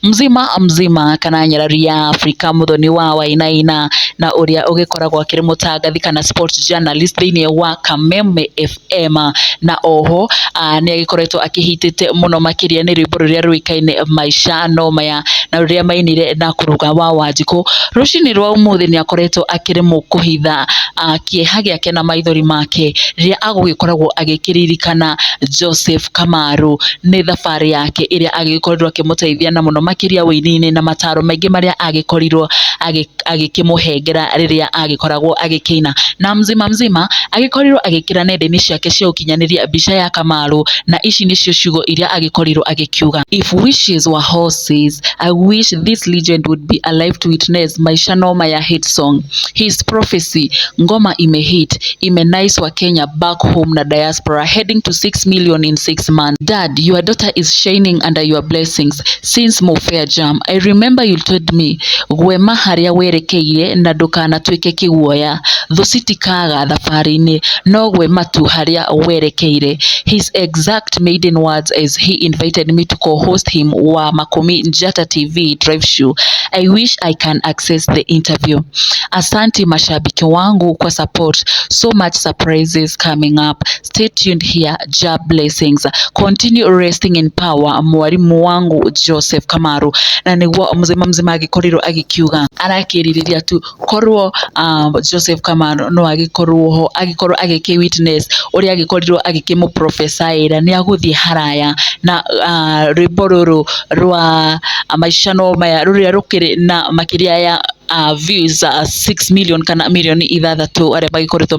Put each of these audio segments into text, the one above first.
Mzima mzima kana nyarari ya Afrika, Muthoni wa Wainaina, na ũrĩa ũgĩkoragwo akĩrĩ mũtangathi kana sports journalist thĩinĩ wa Kameme FM, na oho nĩ agĩkoretwo akĩhitĩte mũno makĩria nĩ rwĩmbo rũrĩa rũĩkaine "Maisha no Maya", na rũrĩa mainire na kũruga wa Wanjikũ. Rũcinĩ rwa ũmũthĩ nĩ akoretwo akĩremwo kũhitha kĩeha gĩake na maithori make rĩrĩa agũgĩkoragwo agĩkĩririkana Joseph Kamaru nĩ thabarĩ yake ĩrĩa agĩkorirwo akĩmũteithia na mũno makĩria wũini-inĩ na mataro maingĩ marĩa agĩkorirwo agĩkĩmũhengera rĩrĩa agĩkoragwo agĩkĩina. Na mzima mzima agĩkorirwo agĩkĩra nenda-inĩ ciake cia ũkinyanĩria mbica ya Kamaru, na ici nĩcio ciugo iria agĩkorirwo agĩkiuga: "If wishes were horses, I wish this legend would be alive to witness Maisha no Maya hit song. His prophecy, ngoma imehit, imenice wa Kenya back home na diaspora, heading to 6 million in 6 months. Dad, your daughter is shining under your blessings since Mofea Jam. I remember you told me, gwema harĩa werekeire na ndũkanatuĩke kĩguoya. Thũ citikaga thabarĩ-inĩ, no gwema tu harĩa werekeire. His exact maiden words as he invited me to co-host him wa Makumi Njata TV Drive Show. I wish I can access the interview. Asante mashabiki wangu kwa support. So much surprises coming up. Stay tuned here. Jah blessings. Continue resting in power. Mwalimu wangu Joseph Kamaru." Na nĩguo mzima mzima agĩkorirwo agĩkiuga arakĩrirĩria tu korwo Joseph Kamaru no agĩkorwo ho, agĩkorwo agĩkĩ witness ũrĩa agĩkorirwo agĩkĩmũ prophesy nĩ agũthiĩ haraya na rwĩmbo rũrũ rwa "Maisha no Maya", rũrĩa rũkĩrĩ na makĩria ya views 6 million kana mirioni 6 arĩa magĩkoretwo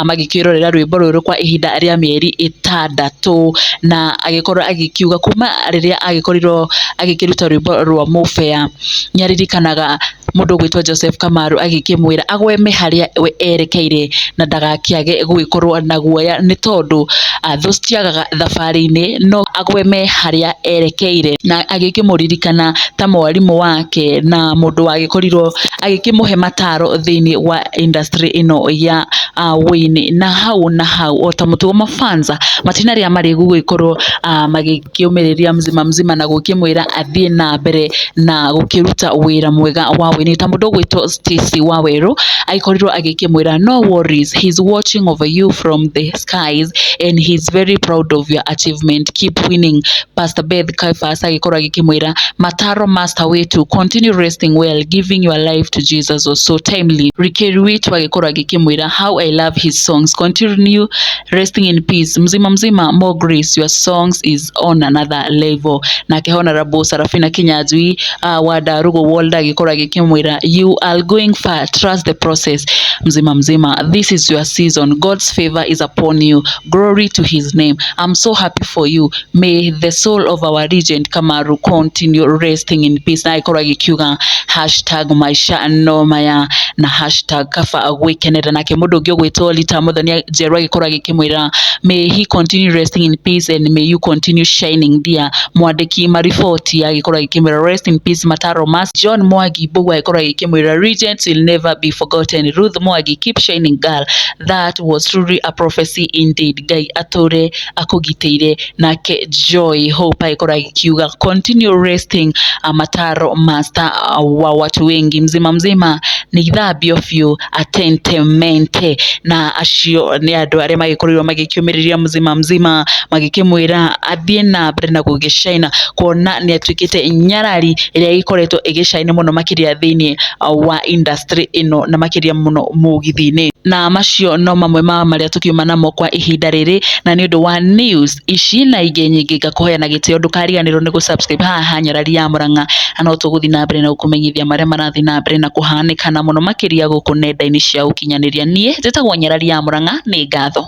magĩkĩrorera rwĩmbo rũrũ kwa ihinda rĩa mĩeri 6. Na agĩkorwo agĩkiuga kuma rĩrĩa agĩkorirwo agĩkĩruta rwĩmbo rwa "Mũbea", nĩ aririkanaga mũndũ ũgwĩtwo Joseph Kamaru agĩkĩmwĩra agweme harĩa we erekeire na ndagakĩage gũgĩkorwo na guoya, nĩ tondũ thũ citiagaga thabarĩ-inĩ, no agweme harĩa erekeire. Na agĩkĩmũririkana ta mwarimũ wake na mũndũ wagĩkorirwo agĩkĩmũhe mataro thĩinĩ wa industry ĩno ya wũini. Na hau na hau, o ta mũtugo, mafans matinarĩa marĩgu gũgĩkorwo magĩkĩũmĩrĩria mzima mzima na gũkĩmwĩra athiĩ na mbere na gũkĩruta wĩra mwega wa wũini, ta mũndũ ũgwĩtwo Stacy Wawerũ agĩkorirwo agĩkĩmwĩra, "No worries, he's watching over you from the skies and he's very proud of your achievement. Keep winning." Pastor Beth Caiphas agĩkorwo agĩkĩmwĩra, "Mataro master wetu, continue resting well. Giving your life to Jesus was so timely." Rikeri witu agĩkorwo agĩkĩmwĩra, "How I love his songs. Continue resting in peace. Mzima mzima, more grace. Your songs is on another level." Nake Honorable Sarafina Kinyanjui wa Ndarugo World agĩkorwo agĩkĩmwĩra, "You are going far. Trust the process. Mzima mzima, this is your season. God's favor is upon you. Glory to his name. I'm so happy for you. May the soul of our regent Kamaru continue resting in peace." Na agĩkorwo agĩkiuga #MaishaNoMaya na #KabaGwĩkenera. Nake mũndũ ũngĩ ũgwĩtwo Lita Muthoni Njerũ agĩkorwo agĩkĩmwĩra, "May he continue resting in peace and may you continue shining, dear." Mwandĩki mariboti agĩkorwo agĩkĩmwĩra, "Rest in peace, Mataro Mas." John Mwangi Mbũgua agĩkorwo agĩkĩmwĩra, "Regents will never be forgotten. Ruth Mwangi, keep shining, girl. That was truly a prophecy indeed. Ngai atũre akũgitĩire." Nake Joy Hope agĩkorwo agĩkiuga, "Continue resting, Mataro master wa watu wengi. Mzima mzima nĩ ithambio biũ atentemente." Na acio nĩ andũ arĩa magĩkorirwo magĩkĩũmĩrĩria mzima mzima, magĩkĩmwĩra athiĩ na mbere na gũgĩcaina, kuona nĩ atuĩkĩte nyarari ĩrĩa ĩgĩkoretwo ĩgĩcaina mũno makĩria thĩinĩ wa industry ĩno na makĩria mũno mũgithi-inĩ. Na macio no mamwe ma marĩa tũkiuma namo kwa ihinda rĩrĩ, na nĩ ũndũ wa news ici na ingĩ nyingĩ, ngakũhoya na gĩtĩo ndũkariganĩrwo nĩ gũ-subscribe haha ha Nyarari ya Mũrang'a, na no tũgũthiĩ na mbere na gũkũmenyithia marĩa marathiĩ na mbere na kũhanĩka, na mũno makĩria gũkũ nenda-inĩ cia ũkinyanĩria. Niĩ njĩtagwo Nyarari ya Mũrang'a, nĩ ngatho.